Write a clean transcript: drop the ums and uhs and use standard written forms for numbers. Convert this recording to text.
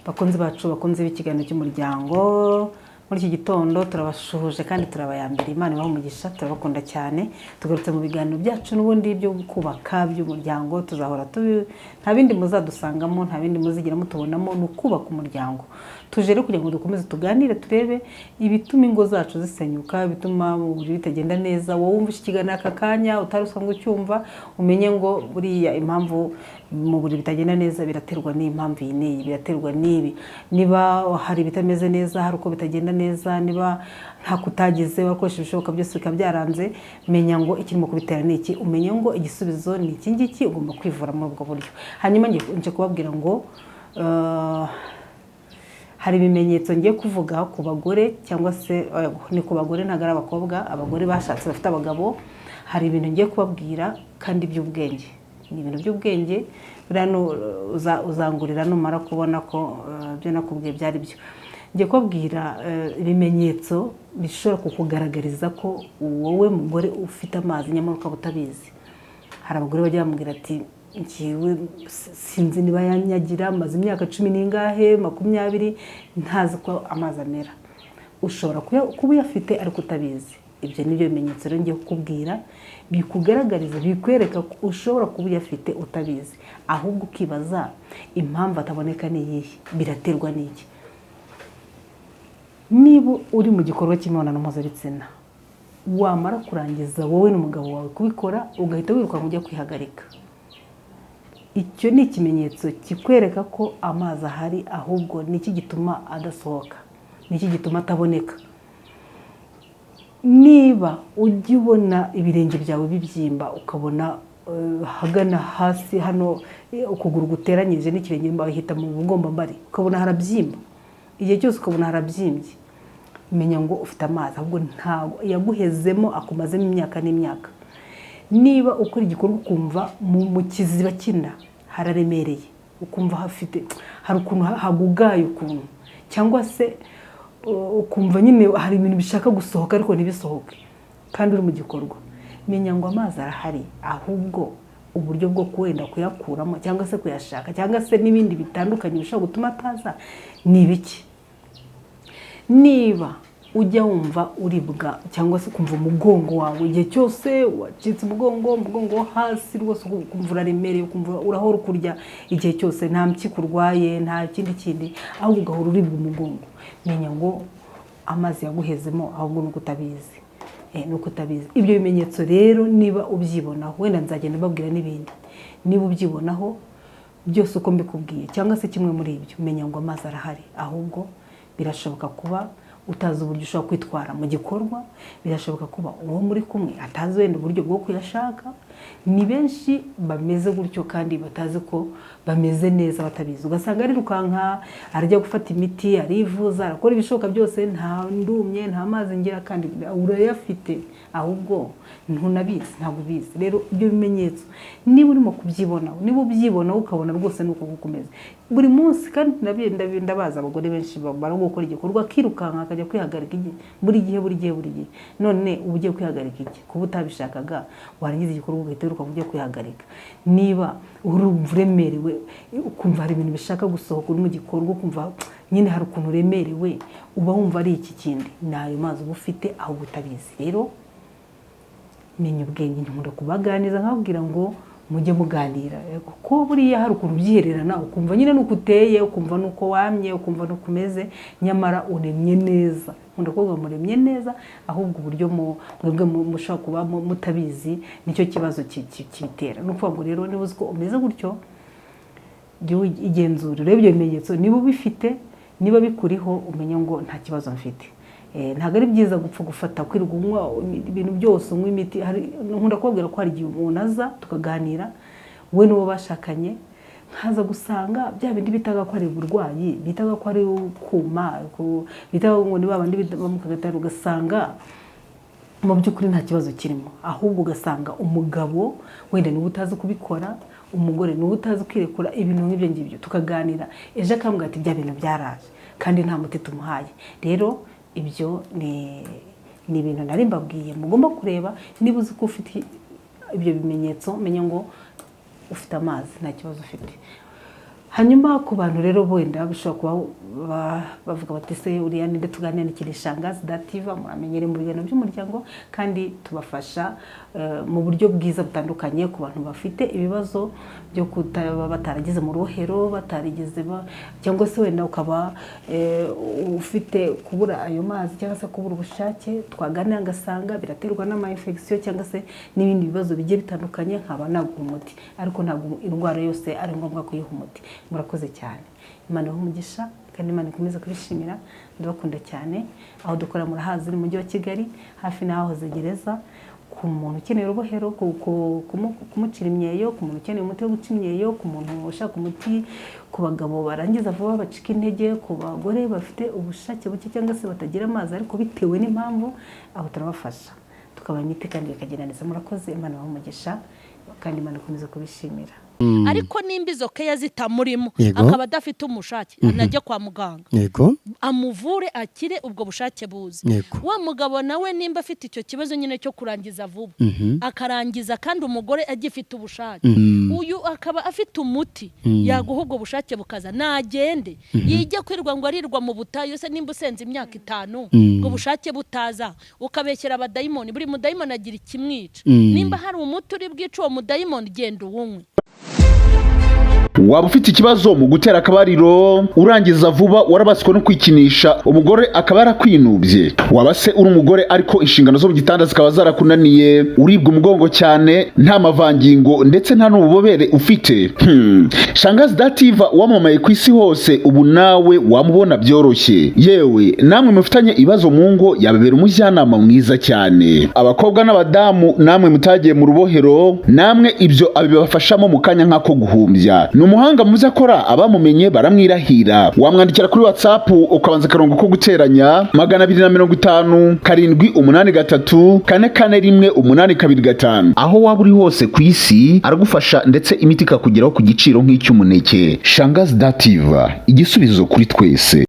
Bakunzi bacu, bakunze b'ikiganiro cy'umuryango, muri iki gitondo turabashuhuje kandi turabayambira. Imana ibahe umugisha, turabakunda cyane. Tugarutse mu biganiro byacu n'ubundi byo kubaka by'umuryango. Tuzahora tubi, nta bindi muzadusangamo, nta bindi muzigira mutubonamo, ni ukubaka umuryango. Tuje rero kugira ngo dukomeze tuganire, turebe ibituma ingo zacu zisenyuka, ibituma mu buriri bitagenda neza. Wowe wumva iki kiganiro aka kanya utari usanzwe ucyumva, umenye ngo buriya impamvu mu buriri bitagenda neza biraterwa n'impamvu iyi n'iyi, biraterwa n'ibi. Niba hari ibitameze neza, hari uko bitagenda neza, niba nta kutagize, wakoresha ibishoboka byose bikaba byaranze, menya ngo ikirimo kubitera ni iki, umenye ngo igisubizo ni iki ngiki, ugomba kwivura muri ubwo buryo. Hanyuma nje kubabwira ngo hari ibimenyetso ngiye kuvuga ku bagore, cyangwa se ni ku bagore, ntabwo ari abakobwa, abagore bashatse bafite abagabo. Hari ibintu ngiye kubabwira kandi by'ubwenge, ni ibintu by'ubwenge. Buriya uzangurira numara kubona ko ibyo nakubwiye byari byo. Ngiye kubabwira ibimenyetso bishobora kukugaragariza ko wowe mugore ufite amazi, nyamara ukaba utabizi. Hari abagore bajya bamubwira ati: "Njyewe sinzi niba yanyagira, maze imyaka 10 n'ingahe, 20, ntazi ko amazi amera." Ushobora kuba uyafite ariko utabizi. Ibyo ni byo bimenyetso rero ngiye kukubwira bikugaragariza, bikwereka ko ushobora kuba uyafite utabizi, ahubwo ukibaza impamvu ataboneka ni iyihe, biraterwa n'iki. Niba uri mu gikorwa cy'imibonano mpuzabitsina, wamara kurangiza wowe n'umugabo wawe kubikora, ugahita wirukanka ujya kwihagarika, icyo ni ikimenyetso kikwereka ko amazi ahari. Ahubwo ni iki gituma adasohoka? Ni iki gituma ataboneka? Niba ujya ubona ibirenge byawe bibyimba, ukabona ahagana hasi hano, ukuguru guteranyije n'ikirenge, bahita mu bugombambari, ukabona harabyimba igihe cyose, ukabona harabyimbye, menya ngo ufite amazi, ahubwo ntabwo yaguhezemo, akumazemo imyaka n'imyaka. Niba ukora igikorwa ukumva mu kiziba cy'inda hararemereye, ukumva hafite, hari ukuntu hagugaye ukuntu, cyangwa se ukumva nyine hari ibintu bishaka gusohoka ariko ntibisohoke kandi uri mu gikorwa, menya ngo amazi arahari, ahubwo uburyo bwo wenda kuyakuramo cyangwa se kuyashaka cyangwa se n'ibindi bitandukanye bishobora gutuma ataza ni ibiki. Niba ujya wumva uribwa cyangwa se ukumva umugongo wawe igihe cyose wacitse umugongo, umugongo wo hasi rwose ukumva uraremereye, ukumva urahora ukurya igihe cyose, nta mpyiko urwaye, nta kindi kindi, ahubwo ugahora uribwa umugongo, menya ngo amazi yaguhezemo, ahubwo nuko utabizi. Nuko utabizi. Ibyo bimenyetso rero niba ubyibonaho, wenda nzagenda mbabwira n'ibindi, niba ubyibonaho byose uko mbikubwiye cyangwa se kimwe muri ibyo, menya ngo amazi arahari, ahubwo birashoboka kuba utazi uburyo ushobora kwitwara mu gikorwa, birashoboka kuba uwo muri kumwe atazi wenda uburyo bwo kuyashaka. Ni benshi bameze gutyo kandi batazi ko bameze neza, batabizi, ugasanga arirukanka, arajya gufata imiti, arivuza, arakora ibishoboka byose, nta ndumye, nta mazi ngira, kandi urayafite, ahubwo ntunabizi, ntabwo ubizi. Rero ibyo bimenyetso niba urimo kubyibona, niba ubyibona ukabona rwose ni uko gukomeza buri munsi, kandi ndabaza abagore benshi bamara gukora igikorwa akirukanka akajya kwihagarika buri gihe, buri gihe, buri gihe. None uba ugiye kwihagarika iki? Kuba utabishakaga, warangiza igikorwa ugahita wirukanka ujya kwihagarika. Niba urumva uremerewe, ukumva hari ibintu bishaka gusohoka uri mu gikorwa, ukumva nyine hari ukuntu uremerewe, uba wumva ari iki kindi? Ni ayo mazi uba ufite, ahubwo utabizi. Rero menya ubwenge. Nkunda kubaganiriza nkababwira ngo mujye muganira, kuko buriya hari ukuntu ubyihererana, ukumva nyine nuko uteye, ukumva nuko wamye, ukumva nuko umeze, nyamara uremye neza. Nkunda kuvuga muremye neza, ahubwo uburyo mwebwe mushobora kuba mutabizi nicyo kibazo kibitera. Ni ukuvuga ngo rero niba uzi ko umeze gutyo, jya igenzura, urebe ibyo bimenyetso niba ubifite. Niba bikuriho, umenye ngo nta kibazo mfite. Ntabwo ari byiza gupfa gufata, kwirirwa unywa ibintu byose, unywa imiti. Nkunda kubabwira ko hari igihe umuntu aza tukaganira, we n'uwo bashakanye, nkaza gusanga bya bindi bitaga ko ari uburwayi, bitaga ko ari kuma, bitaga ngo ni babandi bamukagatari, ugasanga mu by'ukuri nta kibazo kirimo, ahubwo ugasanga umugabo wenda niwe utazi kubikora, umugore niwe utazi kwirekura, ibintu nk'ibyo ngibyo. Tukaganira, ejo akambwira ati: "Bya bintu byaraje," kandi nta muti tumuhaye. Rero ibyo ni ibintu nari mbabwiye mugomba kureba. Niba uzi ko ufite ibyo bimenyetso, menya ngo ufite amazi, nta kibazo ufite. Hanyuma ku bantu rero wenda bishobora kuba bavuga bati: "Se uriya ninde tuganira?" Ni Shangazi Dativa, muramenyere mu biganiro by'umuryango, kandi tubafasha mu buryo bwiza butandukanye ku bantu bafite ibibazo byo kutaba batarageze mu rubohero, batarigeze cyangwa se wenda ukaba ufite kubura ayo mazi cyangwa se kubura ubushake. Twaganira ngasanga biraterwa n'ama infection cyangwa se n'ibindi bibazo bigiye bitandukanye, nkaba naguha umuti, ariko ntabwo indwara yose ari ngombwa kuyiha umuti. Murakoze cyane, Imana ibahe umugisha kandi Imana ikomeze kubishimira. Ndabakunda cyane. Aho dukora murahazi, ni mu mujyi wa Kigali, hafi n'ahahoze gereza. Ku muntu ukeneye urubohero, kumucira imyeyo, ku muntu ukeneye umuti wo guca imyeyo, ku muntu ushaka umuti ku bagabo barangiza vuba bacika intege, ku bagore bafite ubushake buke cyangwa se batagira amazi ariko bitewe n'impamvu, aho turabafasha tukabaha imiti kandi bikagenda neza. Murakoze, Imana ibahe umugisha kandi Imana ikomeze kubishimira. Ariko nimba izo keya zitamurimo, akaba adafite umushake, anajya kwa muganga, amuvure akire, ubwo bushake buze. Wa mugabo nawe nimba afite icyo kibazo nyine cyo kurangiza vuba, akarangiza kandi umugore agifite ubushake, uyu akaba afite umuti yaguha ubwo bushake bukaza, nagende yijye kwirwa ngo arirwa mu butayu. Se nimba usenze imyaka 5, ubwo bushake butaza, ukabeshyera abadayimoni, buri mudayimoni agira ikimwica, nimba hari umuti uri bwice uwo mudayimoni, genda uwunywe. Waba ufite ikibazo mu gutera akabariro, urangiza vuba, warabaswe no kwikinisha, umugore akaba yarakwinubye? Waba se uri umugore ariko inshingano zo mu gitanda zikaba zarakunaniye, uribwa umugongo cyane, nta mavangingo ndetse nta n'ububobere ufite? Shangazi Dativa wamamaye ku isi hose, ubu nawe wamubona byoroshye. Yewe, namwe mufitanye ibibazo mu ngo yababera umujyanama mwiza cyane. Abakobwa n'abadamu namwe mutagiye mu rubohero, namwe ibyo abibafashamo mu kanya nk'ako guhumbya. Ni umuhanga mu byo akora, abamumenye baramwirahira. Wamwandikira kuri WhatsApp ukabanza akarongo ko guteranya 250 783 441 825. Aho waba uri hose ku isi aragufasha, ndetse imiti ikakugeraho ku giciro nk'icy'umuneke. Shangazi Dativa, igisubizo kuri twese.